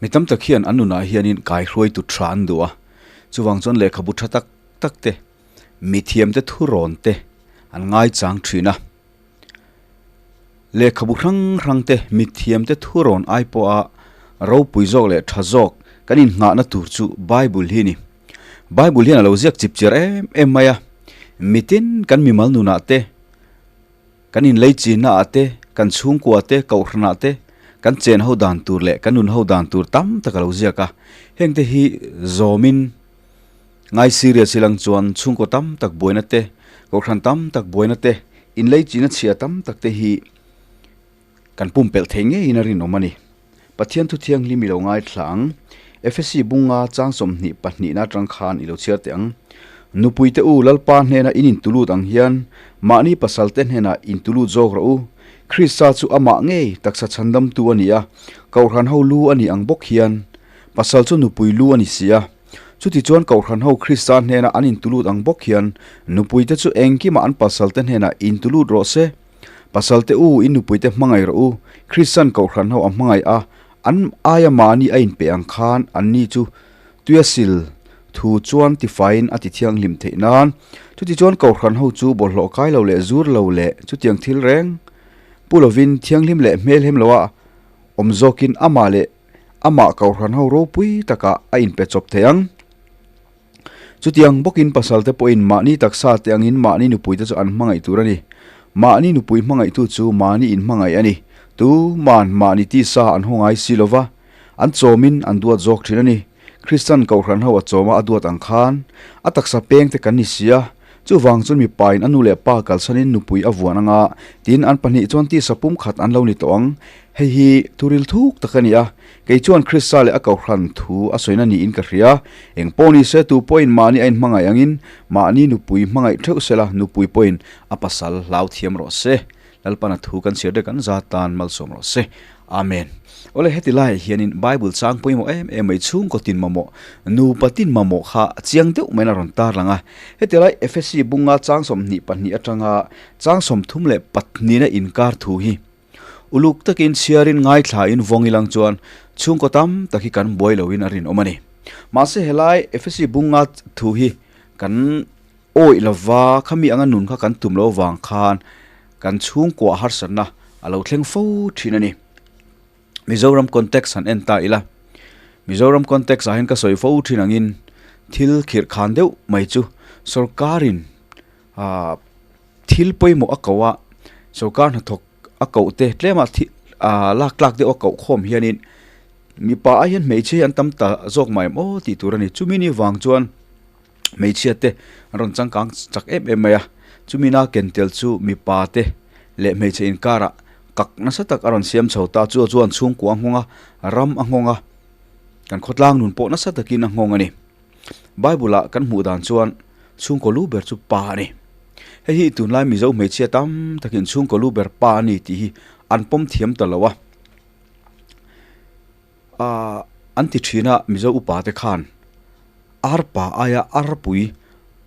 Mi tam tak hian an nunah hianin kaihruaitu tha an duh a, chuvang chuan lehkhabu tha tak tak te, mithiamte thurawn te an ngaichang thin a. Lehkhabu hrang hrang te, mithiamte thurawn ai pawha ropui zawk leh tha zawk kan innghahna tur chu Bible hi a ni. Bible hian a lo ziak chip chiar em em mai a, mitin kan mimal nunah te, Kan inlei chinna ah te, kan chhungkua te, kohhran ah te, kan chen ho dan tur leh kan nun ho dan tur tam tak a lo ziak a. Heng te hi zawmin ngai serious ilang chuan chhungkaw tam tak buaina te, kohhran tam tak buaina te, inlei china chhia tam tak te hi kan pumpelh thei ngeiin a rinawm a ni. Pathian thu thianghlim i lo ngaithla ang. Efesi bunga chang 22 na atang khan i lo chhiar teh ang. Nupuite u, Lalpa hnena in intulut ang hian mahni pasalte hnenah intulut zawk rawh u. Krista chu amah ngei taksa chhandamtu a ni a, Kohhran ho lu a ni ang bawk hian pasal chu nupui lu a ni si a. Chutichuan Kohhran ho Krista hnena an intulut ang bawk hian nupuite chu engkimah an pasalte hnenah intulut rawh se. Pasalte u, in nupuite hmangaih rawh u. Kristian Kohhran ho a hmangaih a, an aia mahni a inpe ang khan anni chu tuia sil thu chuan tifaiin a ti thianghlim theih nan. Chutichuan Kohhran ho chu bawlhhlawh kai lo leh zur lo leh chutiang thil reng pu lovin thianghlim leh hmelhem loa awm zawkin amah leh amah Kohhran ho ropui takah a inpe chawp thei ang. Chutiang bawkin pasalte pawhin mahni taksa te angin mahni nupuite chu an hmangaih tur a ni. Mahni nupui hmangaihtu chu mahni inhmangaih a ni. Tu man mahni tisa an haw ngai si lo va, an chawmin an duat zawk thin a ni. Kristian Kohhran ho a chawma a duat ang khan a taksa pengte kan ni si a, chuvang chuan mipain a nu leh pa kalsanin nupui a vuan anga tin an pahnih chuan tisa pumkhat an lo ni tawh ang. Hei hi thuril thuk tak a ni a, Kei chuan Krista leh a Kohhran thu a sawina niin ka hria. Eng pawh ni se, tu pawhin mahni a inhmangaih angin mahni nupui hmangaih theuh sela, nupui pawhin a pasal hlau thiam rawh se. Lalpana thu kan chhiar dek an za tan malsawm rawh se. Amen. Awle, heti laiah hianin Bible chang pawimawh em em mai chhungkaw tin mamawh, nupa tin mamawh kha chiang deuh maiin a rawn tarlang a. Heti lai Efesi bunga chang 22 atanga chang 34 na inkar thu hi Uluk takin chhiarin ngaithlain vawng ilang chuan chhungkaw tam tak hi kan buai loin a rinawm a ni. Mahse helai Efesi bunga thu hi kan awih lova khami anga nun kha kan tum lo vang khan kan chhungkua harsatna a lo thleng fo thin a ni. Mizoram context han en ta ila, Mizoram context ah hian ka sawi fo thin angin thil khirh khan deuh mai chu sorkarin ah Thil pawimawh a koh a, sorkar hnathawk a koh te tlema thi ah lak tlak deuh a koh khawm hianin mipa ah hian hmeichhia hi an tam ta zawk mai em aw tih tur a ni. Chumi ni vang chuan hmeichhia te an rawn changkang chak em em mai a, chumi na ken tel chu mipa te leh hmeichhe inkarah kak nasa tak a rawn siam chho ta. Chu chuan chhungkua a nghawng a, ram a nghawng a, kan khawtlang nun pawh nasa takin a nghawng a ni. Bible ah kan hmuh dan chuan chhungkaw lu ber chu pa a ni. Hei hi tunlai Mizo hmeichhia tam takin chhungkaw lu ber pa a ni tih hi an pawm thiam ta lo a. Aaa an ti thin a Mizo upa te khan arpa aia arpui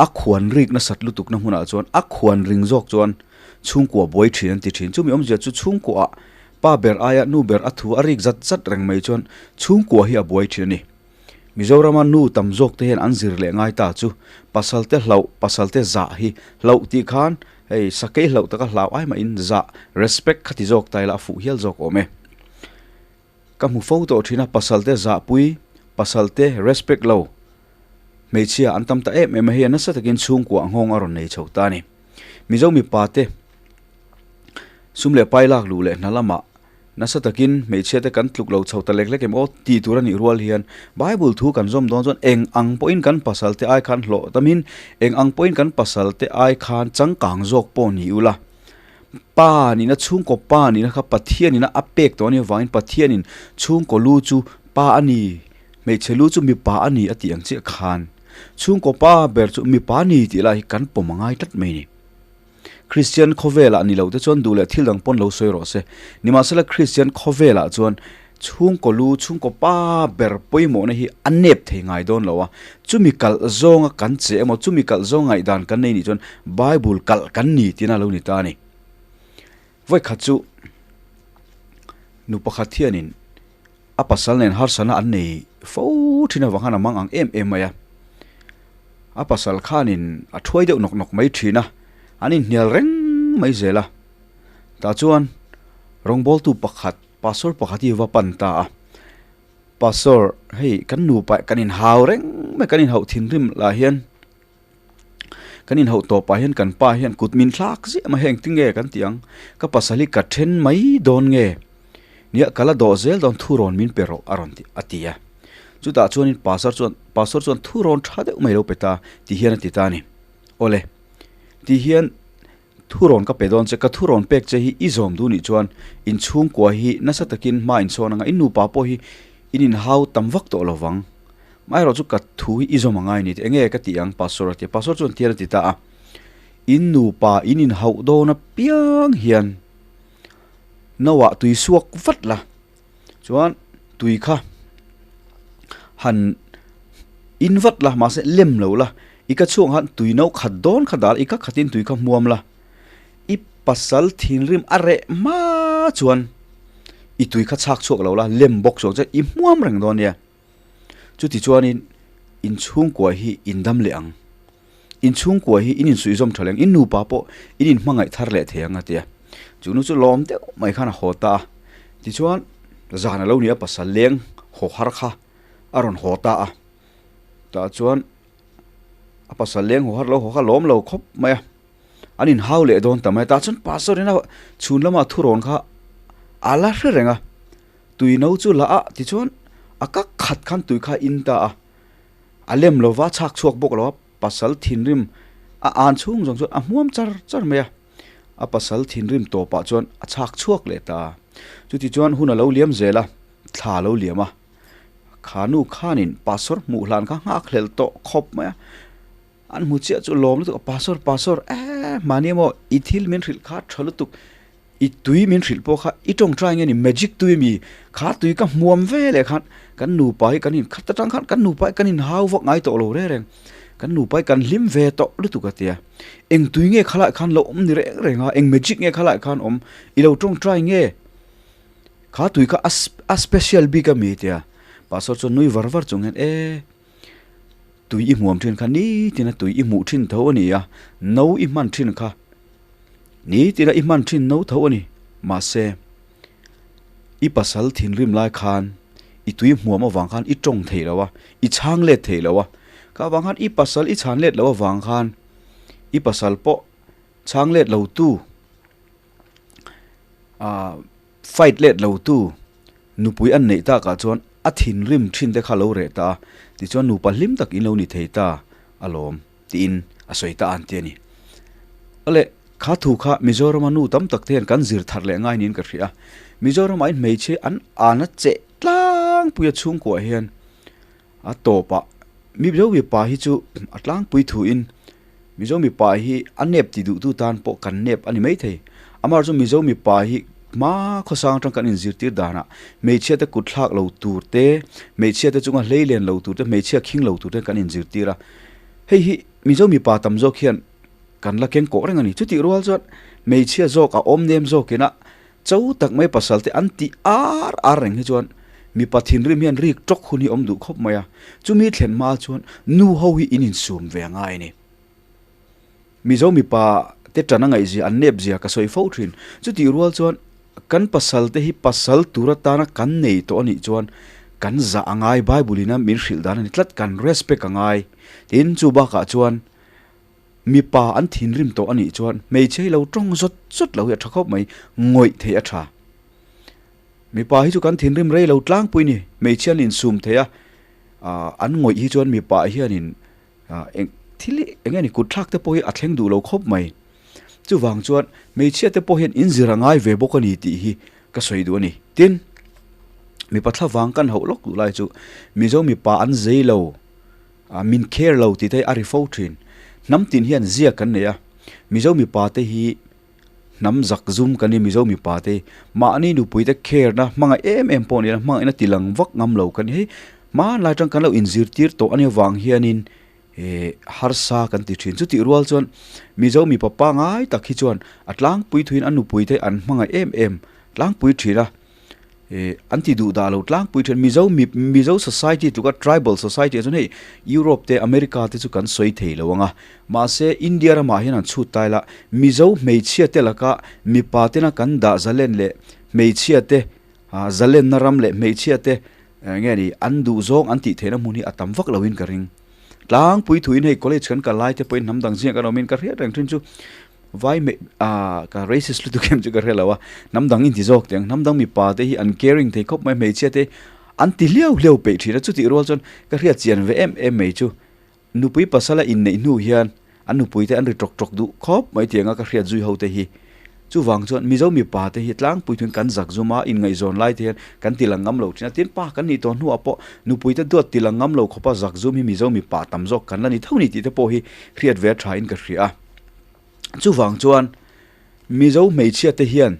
a khuan rik nasat lutuk na hmunah chuan a khuan ring zawk chuan chhungkua buai thin an ti thin. Chumi awmzia chu chhungkuaah pa ber aia nu ber a thu a rik zat zat reng mai chuan chhungkua hi a buai thin a ni. Mizorama nu tam zawk te hian an zir leh ngai ta chu pasalte hlauh, pasalte zah hi hlauh tih khan hei sakei hlauh taka hlau ai mahin zah, respect, kha ti zawk ta ila a fuh hial zawk awm e. Ka hmu fo tawh thin a, pasalte zahpui, pasalte respect lo hmeichhia an tam ta em em a, hei nasa takin chhungkua nghawng a rawn nei chho ta a ni. Mizo mipa te sum leh pai lak luh leh hna lamah Nasa takin hmeichhia te kan tluk lo chho ta lek lek em aw tih tur a nih rual hian Bible thu kan zawm dawn chuan eng ang pawhin kan pasal te ai khan hlawh tamin eng ang pawhin kan pasal te ai khan changkang zawk pawh ni ula. Pa nihna chhungkaw pa nihna kha Pathianina a pek tawh a nih avangin Pathianin chhungkaw lu chu pa a ni, hmeichhe lu chu mipa a ni a tih ang chiah khan chhungkaw pa ber chu mipa a ni tih lai hi kan pawm a ngai tlat mai a ni. Kristian khawvelah ni lote chuan duh leh thil dang pawn lo sawi rawh se. Nimahsela Kristian khawvelah chuan chhungkaw lu, chhungkaw pa ber pawimawhna hi a nep thei ngai dawn lo a. Chumi kalh zawnga kan che emaw, chumi kalh zawng ngaihdan kan nei nih chuan Bible kalh kan ni tihna a lo ni ta a ni. Vawikhat chu nu pakhat hianin. A pasal nen harsana an nei fo thin avang khan a mang ang em em mai a. A pasal khanin a thuai deuh nawk nawk mai thin a, an inhnial reng mai zel a. Tah chuan rawngbawltu pakhat, pastor pakhat hi va pan ta a. Pastor, hei kan nupa kan inhau reng mai, kan inhauh thinrim lah hian Kan inhauh tawpah hian kan pa hian kut min thlak ziah mai heng tinge kan ti ang, ka pasal hi ka then mai dawn nge? Nia ka la dawh zel dawn thu rawn min pe rawh a rawn ti a ti a. Chutah chuanin pastor chuan pastor chuan thu rawn tha deuh mai lo pe ta ti hian a ti ta a ni. Awle, ti hian thu rawn ka pe dawn che, ka thu rawn pek che hi i zawm duh nih chuan in chhungkua hi nasa takin hma in chhawn anga in nupa pawh hi in inhau tam vak tawh lo vang. Amaherawh chu ka thu hi i zawm a ngai ni tih enge ka tih ang Pastor a ti a, Pastor chuan tian a ti ta a, in nupa in inhauh dawn apiang hian no ah tui suak vat la, chuan tui kha han in vat la mahse lem lo la, i ka chhuak khan tui no khat dawn kha dah la, i ka khatin tui kha hmuam la, i pasal thinrim a reh hma chuan i tui kha chhak chhuak lo la, lem bawk chuang che i hmuam reng dawn nia. Chuti chuanin in chhungkua hi in dam leh ang. In chhungkua hi in insuihzawm tha leh ang, in nupa pawh in inhmangaih thar leh thei ang a ti a. Chu nu chu lawm deuh mai khan a haw ta a. Tichuan zan a lo ni a pasal leng haw har kha a rawn haw ta a. Tah chuan a pasal leng haw har lo haw kha lawm lo khawp mai a. An inhau leh dawn ta mai a. Tah chuan pastor in a chhun lama thurawn kha a la hre reng a. Tui no chu la a tichuan a ka khat khan tui kha a in ta a, a lem lo va chhak chhuak bawk lo a, pasal thinrim a an chhung zawng chuan a hmuam char char mai a, a pasal thinrim tawpah chuan a chhak chhuak leh ta a, chuti chuan hun a lo liam zel a, thla a lo liam a, kha nu khanin pastor hmuh hlan kha nghak hlel tawh khawp mai a, an hmu chiah chu lawm lutuk a, pastor pastor eh mahni emaw i thil min hrilh kha tha lutuk. I tui min hrilh pawh kha i tawngtai nge ni magic tui ami kha tui ka hmuam ve leh khan kan nupa hi kan in khat atang khan kan nupa hi kan in hau vak ngai tawh lo reng reng kan nupa hi kan hlim ve tawh lutuk a tia eng tui nge khalai khan lo awm ni reng reng a eng magic nge khalai khan awm i lo tawngtai nge kha tui kha a special bik ami tia pastor chuan nui var var chung hian e tui i hmuam thin kha nitin a tui i hmuh thin tho a ni a no i hman thin kha Ni tila i hman thin no tho a ni. Mahse, i pasal thinrim lai khan i tui hmuam avang khan i tawng thei lo a, i chhang let thei lo a. Kha avang khan i pasal i chhan let lo avang khan i pasal pawh chhang let lo tu, ah fight let lo tu nupui an neih takah chuan a thinrim thin te kha lo reh ta a, tichuan nupa hlim tak in lo ni thei ta alawm. Tiin a sawi ta an ti a ni. Awle, kha thu kha Mizorama nu tam tak te hian kan zir thar leh ngai niin ka hria a. Mizoramah hian hmeichhe an ana cheh tlangpui a chhungkuah hian a tawpah Mizo mipa hi chu a tlangpui thuin Mizo mipa hi a nep ti duhtu tan pawh kan nep a ni maithei. Amaherawhchu Mizo mipa hi hma khawsang atang kan inzirtir danah hmeichhia te kut thlak lo tur te, hmeichhia te chunga hlei len lo tur te, hmeichhia khing lo tur te kan inzirtir a. Hei hi Mizo mipa tam zawk hian kan la keng kawh reng a ni. Chutih rual chuan hmeichhia zawk a awm nem zawkin a cho tak mai pasal te an tih ar ar reng hi chuan mipa thinrim hian rik tawk hun hi awm duh khawp mai a. Chumi thlen hma chuan nu ho hi in insum ve a ngai a ni. Mizo mipa te tan a ngaihzia an nep zia ka sawi fo thin. Chutih rual chuan kan pasal te hi pasal tur atana kan nei tawh a nih chuan kan zah a ngai Bible in a min hrilh dan a ni tlat kan respect a ngai. Tin chu bakah chuan mipa an thinrim tawh a nih chuan hmeichhe hi lo tawng zawt zawt lo hi a tha khawp mai ngawih theih a tha. Mipa hi chu kan thinrim rei lo tlangpui ni hmeichhia an insum thei a an ngawih hi chuan mipa hianin Eng thil hi eng nge ni kut thlak te pawh hi a thleng duh lo khawp mai. Chuvang chuan hmeichhia te pawh hian in zir a ngai ve bawk a ni tih hi ka sawi duh a ni. Tin, mipa thlavang kan hauh lawk duh lai chu Mizo mipa an zei lo, min care lo tih te hi a ri fo thin. Hnam tin hian zia kan nei a, Mizo mipa te hi hnam zak zum kan ni Mizo mipa te mahni nupui te care na hmangaih em em pawh ni ila hmangaihna ti lang vak ngam lo kan ni hei hmanlai atang kan lo inzirtir tawh ania vang hianin eh harsa kan ti thin chutih rual chuan Mizo mipa pangai tak hi chuan a tlangpui thuin a nupui te an hmangaih em em tlangpui thin a. Eh, an ti duh dah lo tlangpui thin. Mizo mi, Mizo society tluka tribal society ah chuan hei Europe te America te chu kan sawi thei lo ang a. Mahse India ramah hian an chhut tai la, Mizo hmeichhia te laka mipa tena kan dah zalen leh hmeichhia te ah zalenna ram leh hmeichhia te nge ni an duh zawng an tih theihna hmun hi a tam vak loin ka ring. Tlangpui thuin hei college kan kal lai te pawhin hnam dang zingah kan awmin ka hriat reng thin chu Vai hmeh ah ka racist lutuk em chu ka hre lo a, hnam dang inti zawk teh ang, hnam dang mipa te hi an caring thei khawp mai, hmeichhia te an ti hliau hliau peih thin a, chutih rual chuan ka hriat chian ve em em mai chu nupui pasal a inneih hnu hian an nupui te an ri tawk tawk duh khawp mai tih anga ka hriat zui ho te hi. Chuvang chuan Mizo mipa te hi tlangpui thuin kan zak zum a, inngaihzawn lai te hian kan ti lang ngam lo thin a, tin pa kan nih tawh hnuah pawh nupui te duat ti lang ngam lo khawpa zak zum hi Mizo mipa tam zawk kan la ni tho ni tih te pawh hi hriat ve a tha in ka hria a. Chuvang chuan Mizo hmeichhia te hian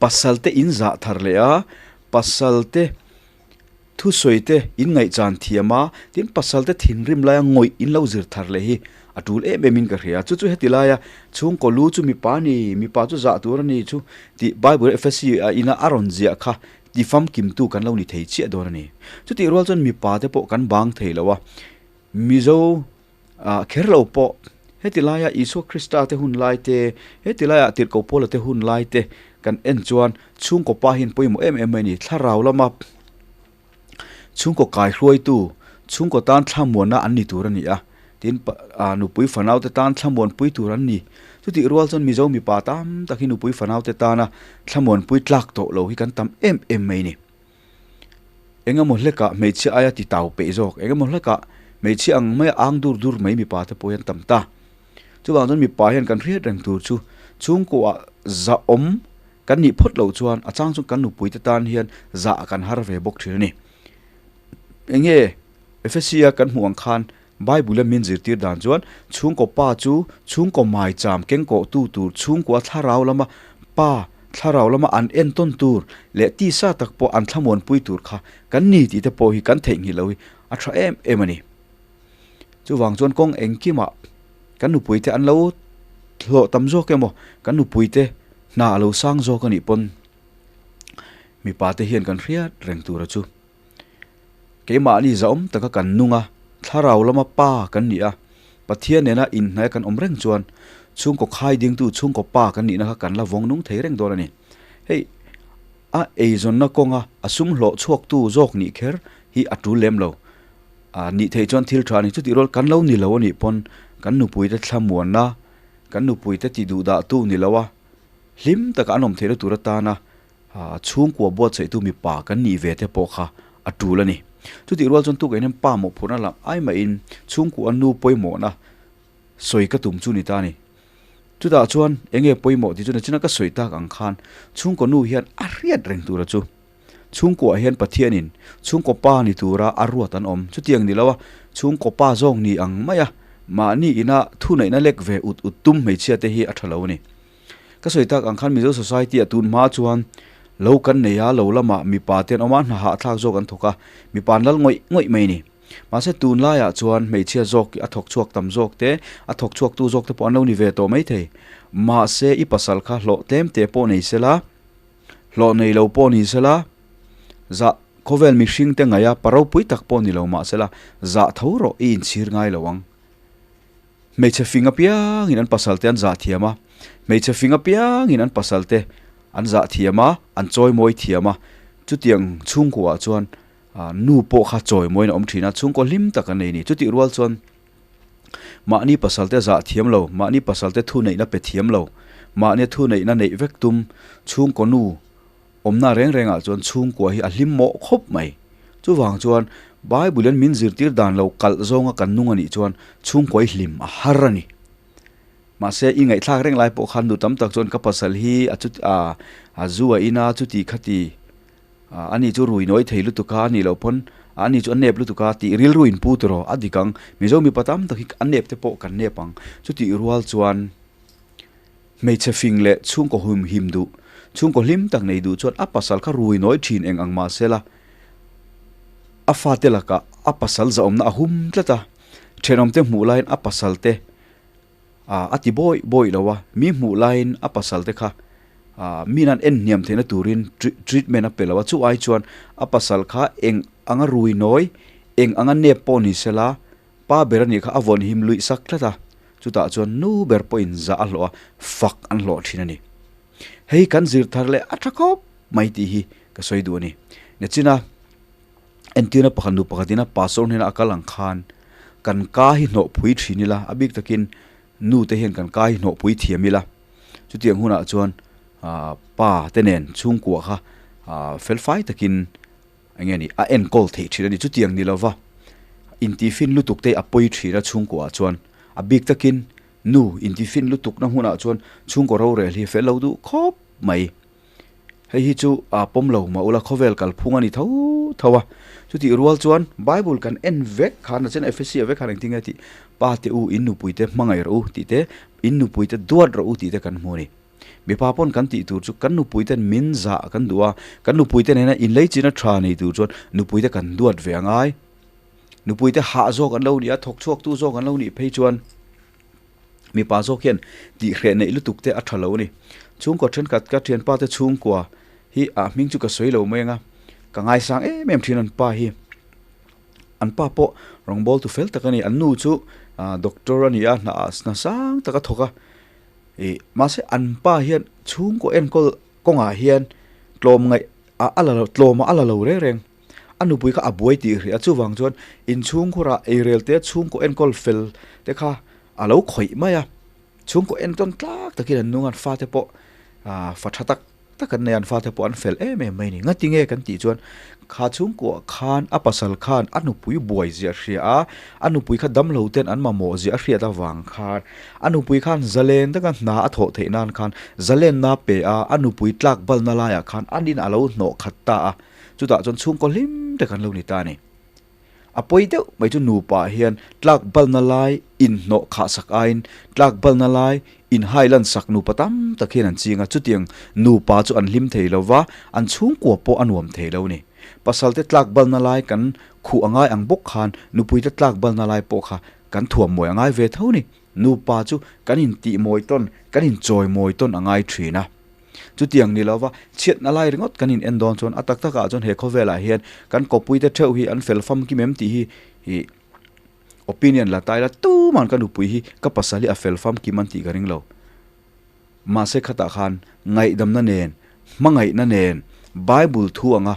pasal te in zah thar leh a, pasal te thusawi te in ngaihchan thiam a, tin pasal te thinrim laia ngawih in lo zir thar leh hi a tul em em in ka hria. Chu chu heti laia chhungkaw lu chu mipa a ni, mipa chu zah tur a ni chu tih Bible Efesi ina a rawn ziah kha ti famkimtu kan lo ni thei chiah dawn a ni. Chutih rual chuan mipa te pawh kan bang thei lo a, Mizo Ah, kher lo pawh, heti laia Isua Krista te hun lai te, heti laia Tirhkoh Paula te hun lai te kan en chuan chhungkaw pa hian pawimawh em em mai a ni. Thlarau lama chhungkaw kaihruaitu, chhungkaw tan thlamuanna an ni tur a ni a, tin nupui fanaute tan thlamuanpui tur an ni. Chutih rual chuan Mizo mipa tam tak hi nupui fanaute tana thlamuanpui tlak tawh lo hi kan tam em em mai a ni. Engemaw hlekah hmeichhia aia ti tau peih zawk, engemaw hlekah hmeichhia ang maia ang dur dur mai mipa te pawh hian tam ta. Chuvang chuan mipa hian kan hriat reng tur chu chhungkuah zahawm kan nih phawt loh chuan a chang chu kan nupui te tan hian zah kan har ve bawk thin a ni. Enge Efesia kan hmuh ang khan Bible-a min zirtir dan chuan chhungkaw pa chu chhungkaw maicham kengkawhtu tur chhungkua thlarau lama pa thlarau lama an entawn tur leh tisa tak pawh an thlamuanpui tur kha kan ni tih te pawh hi kan theihnghilh lo hi a tha em em a ni. Chuvang chuan kawng engkimah kan nupuite an lo hlawh tam zawk emaw kan nupuite hna a lo sang zawk a nih pawn mipate hian kan hriat reng tur a chu. Keimahni zahawm taka kan nung a, thlarau lama pa kan ni a, Pathian nena inhnaia kan awm reng chuan chhungkaw khai dingtu chhungkaw pa kan nihna kha kan la vawng nung thei reng dawn a ni. Hei a eizawnna kawnga a sum hlawh chhuaktu zawk nih kher hi a tul lem lo. A nih theih chuan thil tha a ni. Chutih rual kan lo ni lo a nih pawn kan nupuite thlamuanna, kan nupuite ti duhdahtu ni lo a, hlim taka an awm theihna tur atana Chhungkua buatsaihtu mipa kan nih ve te pawh kha a tul a ni. Chutih rual chuan tukah hian pa mawhphurhna lam ai mahin chhungkua nu pawimawhna sawi ka tum chu ni ta a ni. Chutah chuan eng nge pawimawh tih chu nachina ka sawi tak ang khan chhungkaw nu hian a hriat reng tura chu chhungkuaah hian Pathianin chhungkaw pa ni tura a ruat an awm. Chutiang ni lo a chhungkaw pa zawk ni ang maia mahni ina thuneihna lek ve ut ut tum hmeichhia te hi a tha lo a ni. Ka sawi tak ang khan Mizo Society ah tun hma chuan lo kan nei a, lo lamah mipa te an awm a, hna hahthlak zawk an thawk a, mipa an lal ngawih ngawih mai a ni. Mahse tun laiah chuan hmeichhia zawk a thawk chhuak tam zawk te, a thawk chhuak tu zawk te pawh an lo ni ve tawh mai thei. Mahse i pasal kha hlawh tlem te pawh nei sela, hlawh nei lo pawh ni sela, zah khawvel mihring te ngaih a, pa ropui tak pawh ni lo mahsela zah tho rawh i inchhir ngai lo ang. Hmeichhe fing apiangin an pasal te an zah thiam a, hmeichhe fing apiangin an pasal te an zah thiam a, an chawimawi thiam a, chutiang chhungkuaah chuan nu pawh kha chawimawiin a awm thin a, chhungkaw hlim tak an nei a ni. Chutih rual chuan mahni pasal te zah thiam lo, mahni pasal te thuneihna pe thiam lo, mahnia thuneihna neih vek tum chhungkaw nu Awmna reng rengah chuan chhungkua hi a hlim mawh khawp mai. Chuvang chuan Bible hian min zirtir dan lo kalh zawnga kan nung a nih chuan chhungkua hi hlim a har a ni. Mahse i ngaihthlak reng lai pawh khan nu tam tak chuan ka pasal hi a chu a a zu a in a chuti khati a ani chu rui nawi thei lutuk a anih loh pawn ani chu a nep lutuk a tih rilru in pu tawh a dik ang. Mizo mipa tam tak hi a nep te pawh kan nep ang. Chutih rual chuan. Hmeichhe fing leh chhungkaw hum him duh, chhungkaw hlim tak nei duh chuan a pasal kha rui nawi thin eng ang mah sela, a fate lakah a pasal zahawmna a hum tlat a, thenawmte hmuh laiin a pasal te a ti bawi bawi lo a, mi hmuh laiin a pasal te kha. Min an en hniam theihna turin treatment a pe lo a, chu ai chuan a pasal kha eng anga rui nawi, eng anga nep pawh ni sela, pa ber a nih kha a vawn him luih sak tlat a, chutah chuan nu ber pawhin zah a hlawh a, fak an hlawh thin a ni. Hei kan zir thar leh a tha khawp mai tih hi ka sawi duh a ni. Nachina entirna pakhat nu pakhatin a pastor hnena a kal ang khan kan ka hi hnawhpui thin ila, a bik takin Nu te hian kan kai hnawhpui thiam ila, chutiang hunah chuan pa te nen chhungkua kha felfai takin eng nge ni a enkawl theih thin a ni. Chutiang ni lova intifin lutuk te a pawi thin a chhungkuaah chuan a bik takin nu intifin lutukna hmunah chuan chhungkaw rorel hi fel lo duh khawp mai. Hei hi chu a pawm lo mah ula khawvel kalphung a ni tho tho a. Chutih rual chuan Bible kan en vek khan a chen Ephesi ah vek khan engtin nge tih Pa te u in nupui te hmangaih rawh u tih te, in nupui te duat rawh u tih te kan hmu a ni. Mipa pawn kan tih tur chu kan nupui ten min zah kan duh a, kan nupui te nena inlei china tha nei tur chuan nupui te kan duat ve a ngai. Nupui te hah zawk an lo nih a, thawk chhuak tu zawk an lo nih phei chuan Mipa zawk hian tihhreh neih lutuk te a tha lo a ni. Chhungkaw thenkhat ka thianpa te chhungkua hi a hming chu ka sawi lo mai ang a, ka ngaisang em em thin an pa hi. An pa pawh rawngbawltu fel tak a ni. An nu chu doctor a ni a, hna ah hna sang tak a thawk a. Ih mahse an pa hian chhungkaw enkawl kawngah hian tlawm ngaih a la lo tlawm a la lo reng reng. A nupui kha a buai tih hrih a, chuvang chuan inchhungkhurah eirel te chhungkaw enkawl fel te kha a lo khawih mai a, chhungkaw entawn tlak takin an nung a, an fate pawh ah fa tha tak tak an nei a, an fate pawh an fel em em mai a ni. Ngati nge kan tih chuan kha chhungkuah khan a pasal khan a nupui buai zia a hria a, a nupui kha damlo ten an mamawh zia a hriat avang khan a nupui khan zalen taka hna a thawh theih nan khan zalenna pe a, a nupui tlak balna laiah khan anin a lo hnawh khat ta a. Chutah chuan chhungkaw hlim tak an lo ni ta a ni. A pawi deuh mai chu nupa hian tlak balna lai inhnawh khah sak aiin tlak balna lai inhai lan sak nupa tam tak hian an ching a, chutiang nupa chu an hlim thei lo va, an chhungkua pawh a nuam thei lo a ni. Pasalte tlak balna lai kan khuh a ngai ang bawk khan nupuite tlak balna lai pawh kha kan thuam mawi a ngai ve tho a ni. Nupa chu kan intihmawi tawn, kan inchawimawi tawn a ngai thin a. Chutiang ni lova chhiatna lai ringawt kan in en dawn chuan a tak takah chuan he khawvelah hian kan kawpuite theuh hi an fel famkim em tih hi ih opinion la tai la tuman ka nupui hi ka pasal hi a fel famkim an tih ka ring lo. Mahse khatah khan ngaihdamna nen hmangaihna nen Bible thu anga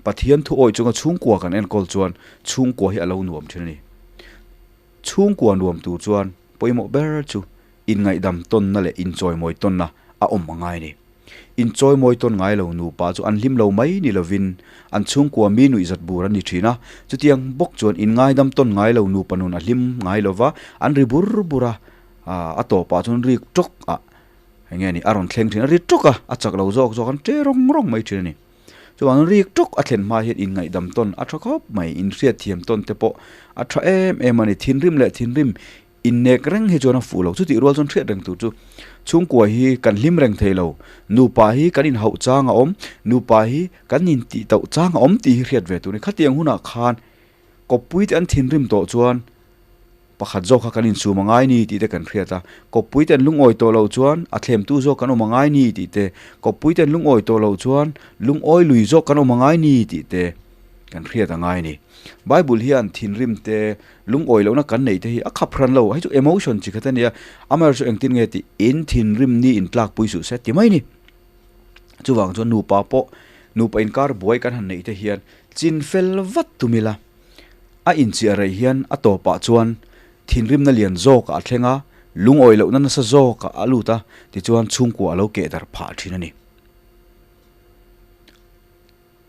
Pathian thu awih chunga chhungkua kan enkawl chuan chhungkua hi a lo nuam thin a ni. Chhungkua nuam tur chuan pawimawh ber chu Inngaihdam tawnna leh inchawimawi tawnna a awm a ngai a ni. Inchawimawi tawn ngai lo nupa chu an hlim lo mai ni lovin an chhungkua mi nuihzat bur an ni thin a. Chutiang bawk chuan inngaidam tawn ngai lo nupa nun a hlim ngai lo va, an ri bur bur a, a tawpah chuan rik tawk ah eng nge ni a rawn thleng thin a, ri tawk a, a chak lo zawk zawk an che rawng rawng mai thin a ni. Chuan rik tawk a thlen hma hian inngaihdam tawn a tha khawp mai, inhriatthiam tawn te pawh a tha em em a ni. Thinrim leh thinrim Innek reng hi chuan a fuh lo. Chutih rual chuan hriat reng tur chu chhungkua hi kan hlim reng thei lo. Nupa hi kan inhauh chang a awm, nupa hi kan intih tauh chang a awm tih hi hriat ve tur a ni. Khatiang hunah khan kawppui te an thinrim tawh chuan pakhat zawk kha kan insum a ngai ni tih te kan hriat a, kawppui te an lungawi tawh loh chuan a thlemtu zawk kan awm a ngai ni tih te, kawppui te an lungawi tawh loh chuan lungawi lui zawk kan awm a ngai ni tih te kan hriat a ngai a ni. Bible hian thinrim te Lungawi lohna kan neih te hi a khap hran lo, hei chu emotion chi khat a nia, amaherawhchu chu engtin nge tih in thinrim ni in tlak pui suh se ti mai ni. Chuvang chuan nupa pawh nupa inkar buai kan han neih te hian chin fel vat tum ila, a inchiah rei hian a tawpah chuan thinrimna lian zawkah a thleng a, lungawi lohna nasa zawkah a lut a, tichuan chhungkua a lo keh darh phah thin a ni.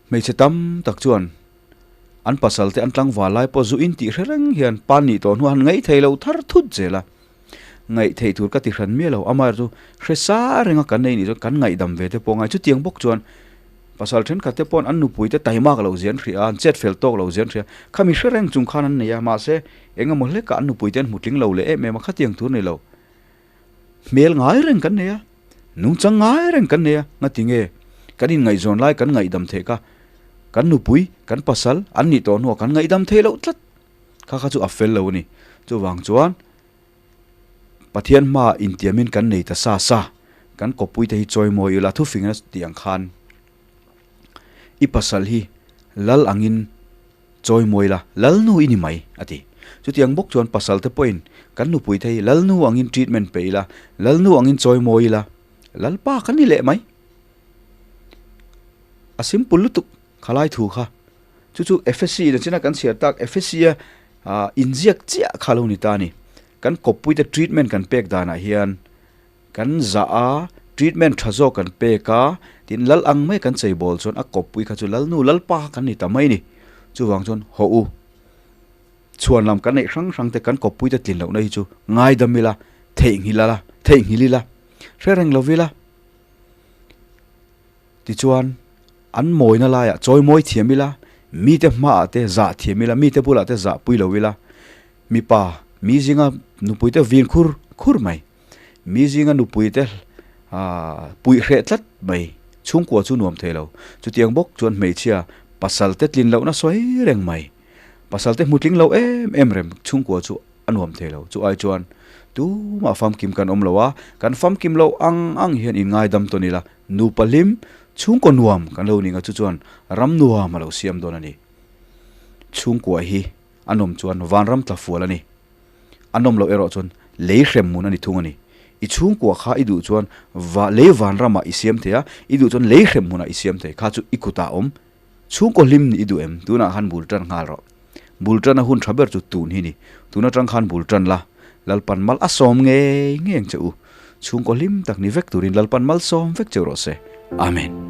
Hmeichhe tam tak chuan an pasal te an tlangval lai pawh zu in tih hre reng hian pa nih tawh hnuah han ngaih thei lo thar thut zel a. Ngaih theih tur ka ti hran miah lo, amaherawhchu hre sa renga kan nei nih chuan kan ngaihdam ve te pawh a ngai. Chutiang bawk chuan pasal thenkhat te paw'n an nupui te taimak lo zia an hria a, an chet fel tawk lo zia an hria. Khami hre reng chung khan an nei a, mahse eng emaw hlekah an nupui te an hmu tling lo leh em em a, khatiang tur ni lo. Hmel ngai reng kan nei a, nungchang ngai reng kan nei a, ngati nge kan inngaihzawn lai kan ngaihdam theih kha, kan nupui, kan pasal an nih tawh hnuah kan ngaihdam theih loh tlat kha kha chu a fel lo a ni. Chuvang chuan Pathian hmaah intiamin kan nei ta sa sa. Kan kawppuite hi chawimawi ila thufingna tih ang khan i pasal hi lal angin chawimawi la, lalnu i ni mai, a ti. Chutiang bawk chuan pasal te pawhin kan nupuite hi lalnu angin treatment pe ila, lalnu angin chawimawi ila, lalpa kan ni leh mai. A simple lutuk khalai thu kha. Chu chu Ephesi nachina kan chhiar tak Ephesia inziak chiah kha lo ni ta a ni. Kan kawppuite treatment kan pek danah hian Kan zah a, treatment tha zawk kan pek a, tin lal ang mai kan cheibawl chuan a kawppui kha chu lalnu lalpa kha kan ni ta mai ni. Chuvang chuan haw u, chhuan lam kan neih hrang hrang te kan kawppui te tlin lohna hi chu ngaidam ila, theihnghilh ala, theihnghilh ila, hre reng lo ila. Tichuan an mawina laiah chawimawi thiam ila, mite hmaah te zah thiam ila, mite bulah te zahpui lo ila, mipa mi zinga nupui te vin khur khur mai. Mi zinga nupui te puih hreh tlat mai, chhungkua chu nuam thei lo. Chutiang bawk chuan hmeichhia pasal te tlin lohna sawi reng mai. Pasal te hmu tling lo em em rem chhungkua chu a nuam thei lo. Chu ai chuan tumah famkim kan awm lo a, kan famkim loh ang ang hian inngaidam tawn ila, nupa hlim, chhungkaw nuam kan lo ning a chu chuan ram nuam a lo siam dawn a ni. Chhungkua hi a nawm chuan vanram tla fual a ni. A nawm loh erawh chuan lei hrem hmun a ni thung a ni. I chhungkua kha i duh chuan va lei vanramah i siam thei a, i duh chuan lei hrem hmunah i siam thei. Kha chu i kutah a awm. Chhungkaw hlim nih i duh em? Tunah khan bul tan nghal rawh. Bul tan a hun tha ber chu tun hi ni. Tun atang khan bul tan la, Lalpan mal a sawm ngei ngei ang che u. Chhungkaw hlim tak ni vek turin Lalpan mal sawm vek che u rawh se. Amen.